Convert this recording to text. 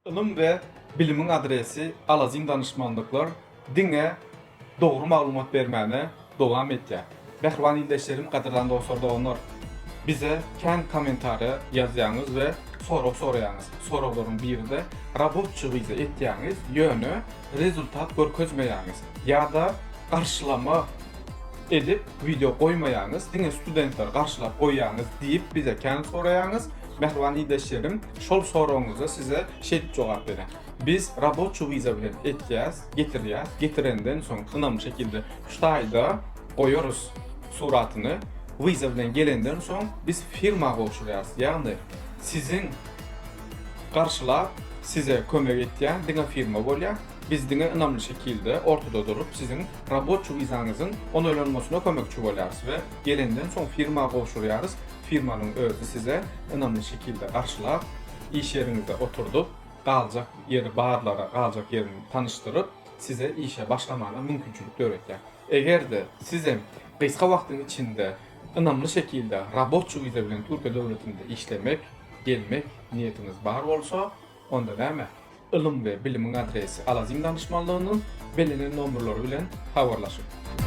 Ylym we bilimiň adresi Alazim danyşmanlyklar diňe dogry maglumat bermäne dowam etýär. Mähriban ildeşlerim gadyrdan dostlar doganlar bize kän kommentariýa ýazýaňyz we sorag soraýaňyz. Soraglaryň biride rabotçy wiza etýäňiz ýöne rezultat görkezmeýäňiz ýada garşylama edip wideo goýmaýaňyz diňe studentleri garşylap goýýaňyz diýip bize kän soraýaňyz. Mähriban ildeşlerim şol soragyňyza size şeýdip jogap bereň. Biz raboçi wiza bilen etýäs, getirýäs, getirenden soň ynamly şekilde şu taýda goýarys suratyny, wiza bilen gelenden soň biz firma gowşurýarys, ýagny siziň garşylap size kömek etýän diňe firma bolýar, biz diňe ynamly şekilde ortada durup siziň raboçi wizaňyzyň onaýlanmasyna kömekçi bolýarys we gelenden soň firma gowşurýarys, Firmanyň özi size ynamly şekilde garşylap, iş ýeriňizde oturdyp, galjak ýeri barlara galjak ýerini tanyşdyryp, size işe başlamana mümkinçilik döretýär. Eger-de sizem gysga wagtyň içinde ynamly şekilde raboçi wiza bilen Türkiýe döwletinde işlemek, gelmek niýetiňiz bar bolsa, onda näme? Ylym we bilimiň adresi Alazim danyşmanlygynyň bellenen nomerleri bilen habarlaşyň.